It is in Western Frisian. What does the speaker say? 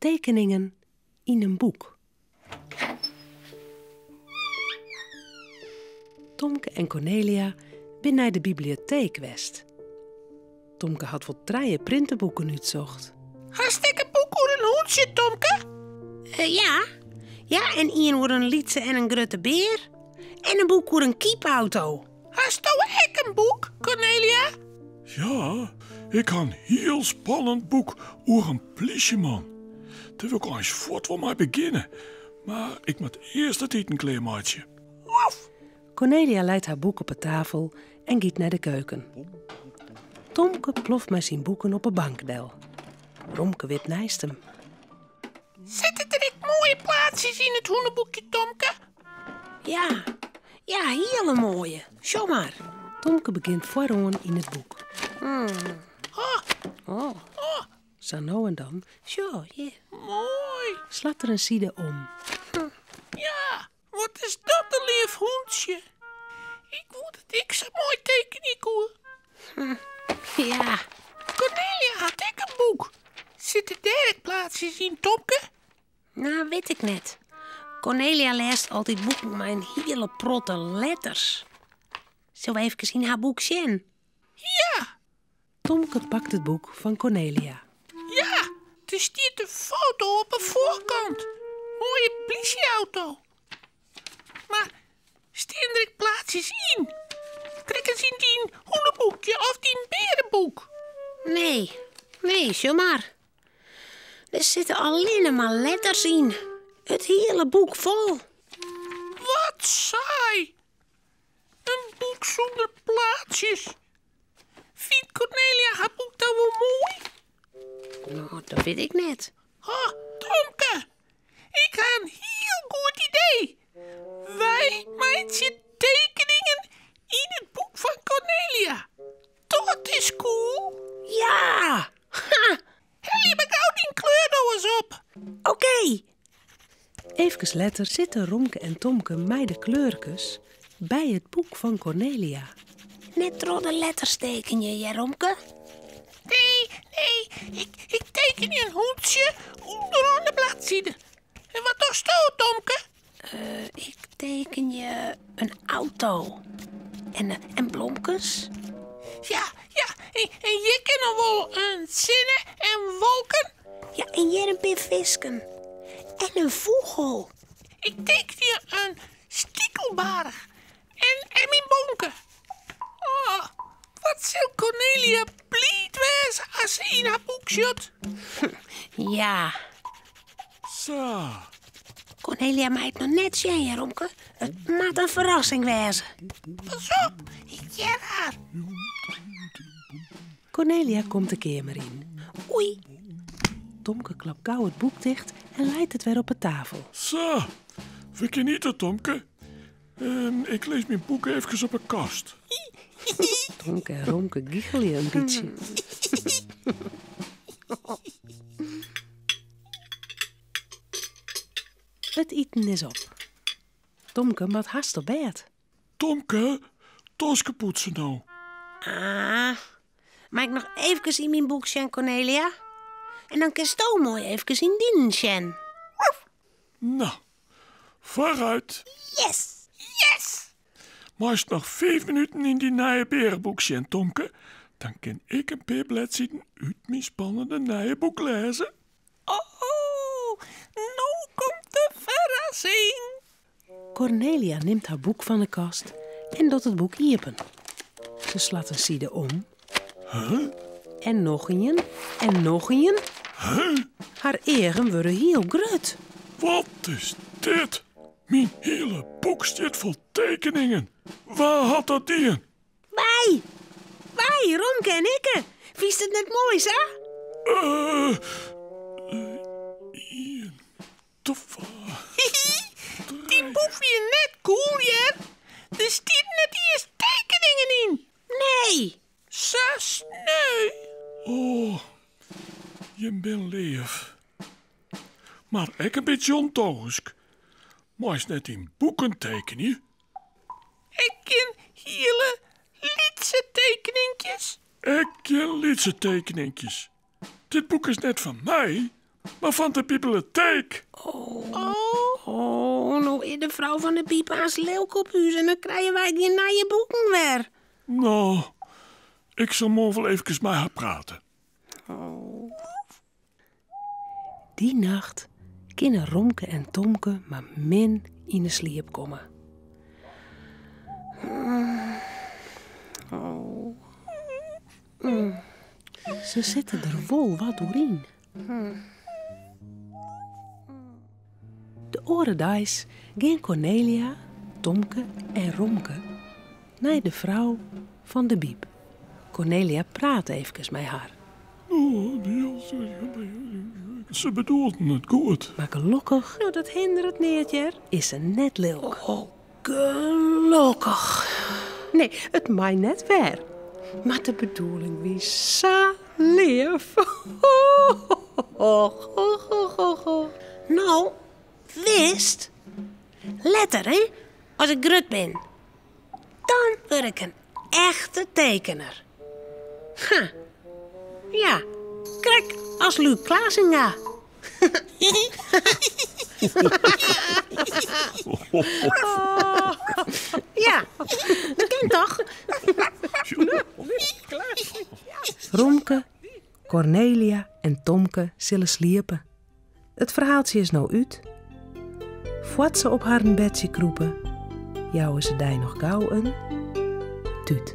Tekeningen yn in boek. Tomke en Kornelia binne nei de biblioteek west. Tomke hat wol trije printeboeken útsocht. Hast ek in boek oer in hûntsje, Tomke? Eh, ja. Ja, en ien oer in lytse en in grutte bear. En in boek oer in kypauto. Hasto ek in boek, Kornelia? Ja, ik ha in hiel spannend boek oer in plysjeman. Dêr wol ik eins fuort wol mei begjinne, mar ik moat earst it iten klearmeitsje. Woef! Kornelia leit har boek op 'e tafel en giet nei de keuken. Tomke ploft mei syn boeken op 'e bank del. Romke wipt neist him. Sitte der ek moaie plaatsjes yn it hûneboekje, Tomke? Ja, ja, hiele moaie. Sjoch mar. Tomke begjint foaroan yn it boek. Oh. Oh. Oh. Sa no en dan. Sjoch, hjir. Moai. Slacht er in side om. Ja, wat is dat in leaf hûntsje. Ik woe dat ik sa moai tekenje koe. Ja. Kornelia hat ek in boek. Sitte dêr ek plaatsjes yn, Tomke? Nou, wit ik net. Kornelia lêst altyd boeken mei in hiele protte letters. Sille we efkes yn har boek sjen? Ja! Tomke pakt it boek fan Kornelia. Ja, der stiet in foto op 'e foarkant. Moaie plysje-auto. Mar stean der ek plaatsjes yn? Krekt as yn dyn hûneboekje of dyn beareboek? Nee, nee, sjoch mar. Der sitte allinne mar letters yn. It hiele boek fol. Wat saai! In boek sûnder plaatsjes. Fynt Kornelia har boek dan wol moai? No, dat wit ik net. Ha, Tomke, ik ha in hiel goed idee. Wy meitsje tekeningen yn it boek fan Kornelia. Dat is cool. Ja! Ha! Helje mar gau dyn kleurdoas op. Oké. Eefkes letter sitte Romke en Tomke mei de kleurkes by it boek fan Kornelia. Net troch de letters tekenje, hear Romke. Nee, nee, ik, ik tekenje in hûntsje ûnderoan de bladside. En wat dochsto, Tomke? Eh, ik tekenje in auto. En, eh, en blomkes. Ja, ja, en, en hjir kinne wol in sinne en wolken. Ja, en hjir in pear fisken. En in fûgel. Ik tekenje in stikelbaarch en, en myn bonke. Oh, wat sil Kornelia bliid wêze as se yn har boek sjocht. Ja. Sa. Kornelia mei it noch net sjen, hear Romke. It moat in ferrassing wêze. Pas op, ik hear har. Kornelia komt de keamer yn. Oei. Tomke klapt gau it boek ticht en leit it wer op 'e tafel. Sa, we kinne ite, Tomke. Ehm, ik lis myn boek efkes op 'e kast. Tomke en Romke gichelje in bytsje. It iten is op. Tomke moat hast op bêd. Tomke, toskepoetse no. Ah, mei ik noch eefkes yn myn boek sjen, Kornelia? En dan kinsto moai eefkes yn dinen sjen. No, foarút. Yes! Yes! Meist noch fiif minuten yn dyn nije beareboek sjen, Tomke? Dan kin ik in pear bledsiden út myn spannende nije boek lêze. Oh, no komt de ferrassing! Kornelia nimt har boek fan 'e kast en docht it boek iepen. Se slacht in side om. En noch ien en noch ien. Har eagen wurde hiel grut. Wat is dit? Myn hiele boek stiet fol tekeningen. Wa hat dat dien? Wy! Wy, Romke en ikke. Fynst it net moai sa? Eh, ien, twa, Dyn boek wie net cool, hear. Der stiet net iens tekeningen yn. Nee! Sa sneu. Oh, jim binne leaf. Mar ek in bytsje ûndogensk. Meist net yn boeken tekenje. Ek gjin hiele lytse tekeninkjes? Ek gjin lytse tekeninkjes. Dit boek is net fan my, Mar fan de biblioteek. Oh, no is de frou fan de byb aanst lilk op ús en dan krije wy gjin nije boeken wer. No, ik sil moarn wol eefkes mei har prate. Dy nacht kinne Romke en Tomke mar min yn 'e sliep komme. Se sitte der wol wat oer yn. De oare deis gean Kornelia, Tomke en Romke nei de frou fan de byb. Kornelia praat eefkes mei har. Se bedoelden it goed. Mar gelokkich. No, dat hinderet neat hear. Is se net lilk. Oh, gelokkich. Nee, it mei net wer. Mar de bedoeling wie sa leaf. No, witst, letter hè, as ik grut bin, dan wurd ik in echte tekener. Ha, ja, krekt as Luuk Klazinga. Ja, dat kin toch? Romke, Kornelia en Tomke sille sliepe. It ferhaaltsje is no út. Foar't se op harren bedsje krûpe, jouwe se dy noch gau in tút.